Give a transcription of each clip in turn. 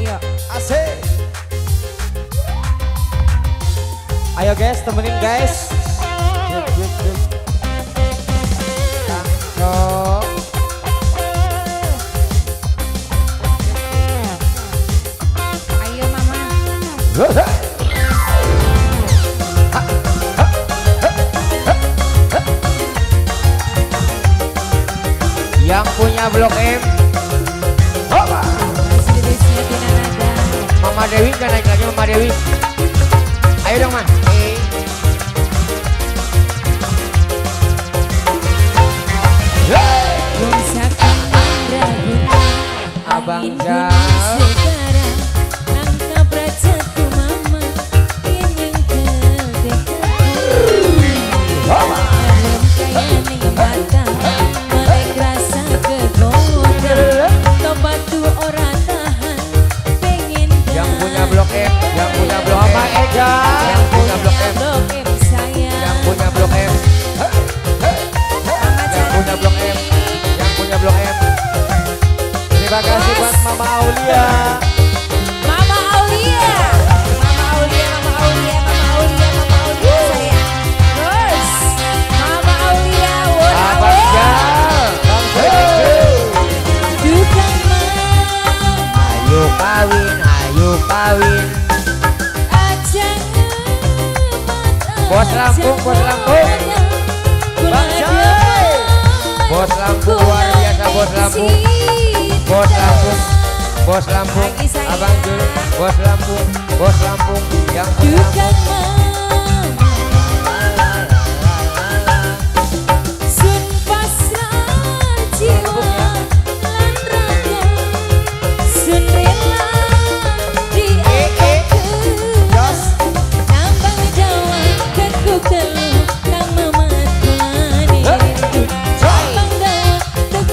Ayo. Asik. Ayo guys, temenin guys. Cuk, cuk, cuk. Kangcok. Ayo mama. Yang punya Blok M. Mama Dewi kan naik lagi Mama Dewi. Ayo dong man. Abang Jal. Yang punya Blok M, yang punya Blok M, Mama Ega, yang punya Blok M, yang punya Blok M, yang punya Blok M, yang punya Blok M. Terima kasih buat Mama Aulia. Mama Aulia, Mama Aulia, Mama Aulia, Mama Aulia, Mama Aulia sayang. Terus, Mama Aulia, Abang Jal, Bang Jal. Ayo kawin, ayo kawin. Bos Lampung, Bos Lampung. Bang Jal. Bos Lampung luar biasa, Bos Lampung. Bos Lampung, Bos Lampung, Abang Jul, Bos Lampung, Bos Lampung, yang punya Bos Lampung.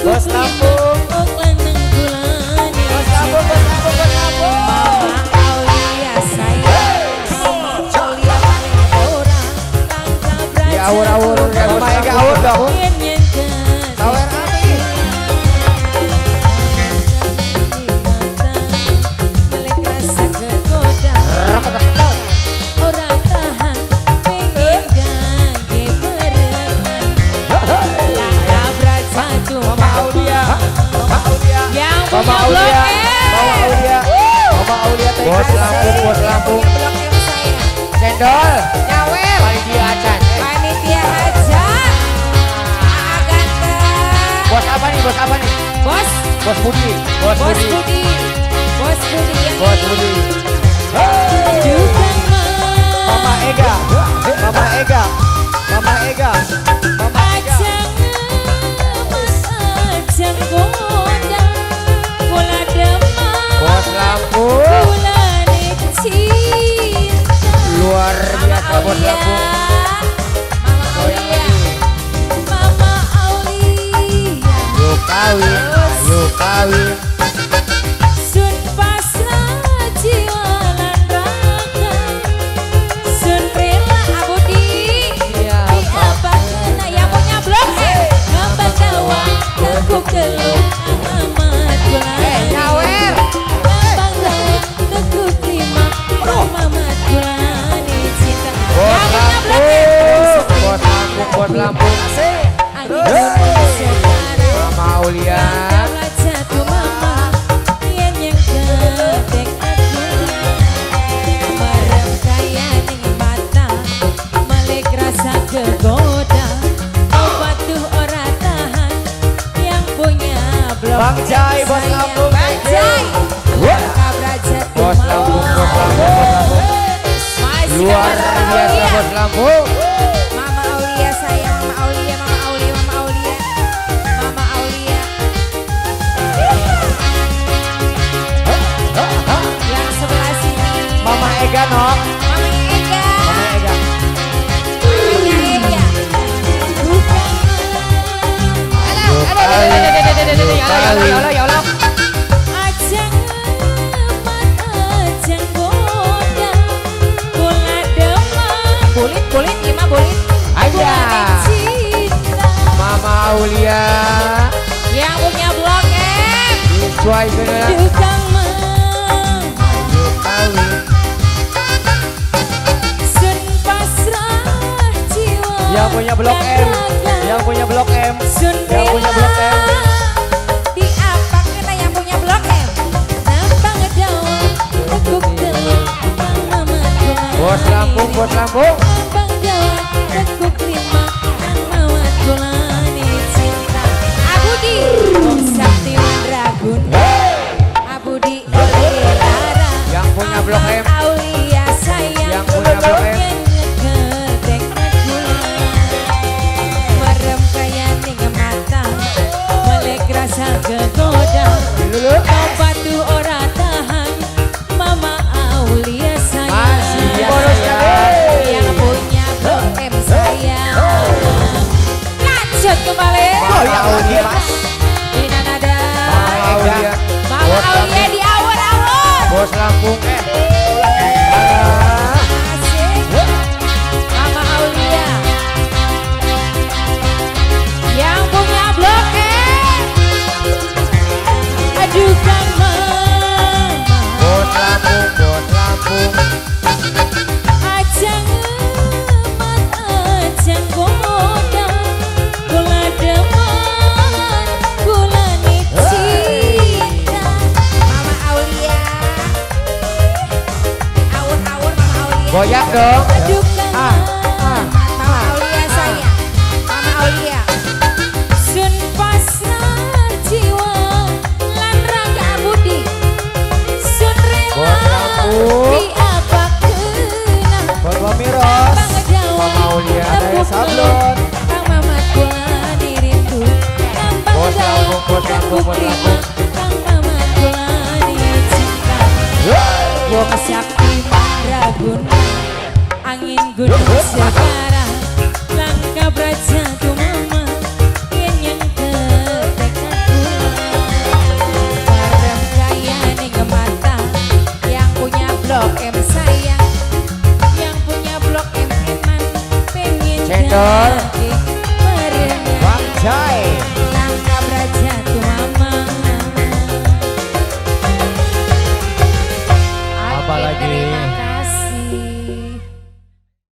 Bos Lampung, Bos Lampung, Bos Lampung. Mama Aulia sayang, Mama Aulia paling ora, Ya awur-awur, ya Mama Ega awur dong. Sawer api. Mama Aulia, Mama Aulia, Mama Aulia, Mama Aulia, Mama Aulia, Bos Lampung, Bos Lampung, cendol, Nyawer, panitia acan. Panitia aja, Aa ganteng. Bos apa nih, bos apa nih? Bos, Bos Budi, Bos Bos Budi, Budi, Bos Budi yang Bos Budi. Mama Ega, Mama Ega, Mama Ega, Mama Ega. Bos Lampung, luar biasa Bos Lampung. Mama Aulia, Mama Aulia. Ayo kawin, ayo kawin. Sun pasrah jiwa lan raga, sun rela abudi, diapakeun yang punya Blok M, ngambang dawa tekuk telu Muhammad kulane. Nyawer. Ngambang dawa tekuk lima Muhammad kulane cinta. Bos Yang punya Blok M. Lampung, Bos Lampung, Bos Lampung. Mama Aulia. Bang Jai, Bos Lampung, Bang Jai. Bos Lampung, Bos Lampung, Bos Lampung. Luar biasa Bos Lampung. Mama Aulia sayang, Mama Aulia, Mama Aulia, Mama Aulia, Mama Aulia. Yang sebelah sini. Mama Ega no. Mama Ega. Mama Ega. Mama Ega. Bukan. Ya Allah. Ajang ngemat, ajang goda, bola demang. Bulit, bulit, ima bulit. Ayah. Cinta. Mama Aulia. Yang punya Blok M. Sesuai dengan Tukang mang. Bos Lampung. Bang Jawa tekuk lima Kang Mawat kulani cinta. Abudi Wong Sakti Mandraguna, Abudi Lara. Yang punya Blok M. Aulia sayang. Yang punya Blok M. Merem kaya ning mata, melek rasa kegoda. Lulu. Batu ora tahan, Mama Aulia sayang. Masih boros sekali. Yang punya Blok M sayang. Lanjut kembali. Mama Aulia. Dina nada. Mama Aulia. Mama Bos Aulia Lampung. di awur-awur. Bos Lampung. Ah. Asik. Mama Aulia. Yang punya Blok M. Aduh Kang Mama. Bos Lampung, Bos Lampung. Aja ngemat, aja goda, kula demen, kula cinta. Mama Aulia. Awur-awur Mama Aulia. Goyang dong. Aduh Kang Ah, ah, Mama Aulia sayang. Mama Aulia. Sun pasrah jiwa lan raga budi. Sun rela Bos Lampung. Diapakena. Bapak Miros. Bang Jawa Mama Aulia. tepuk Sablon. Kang Mamat kula rindu. Kang Bang Bos Jawa Lampung, Bos Lampung, tepuk Bos lima. Lampung. Kang Mamat kula cinta. Wong sakti mandraguna, angin gunung segara, langkah braja tumama, yen yang ketekan kula. Bareng kaya ning mata, yang punya Blok M sayang, yang punya Blok M eman, pengen Cendol.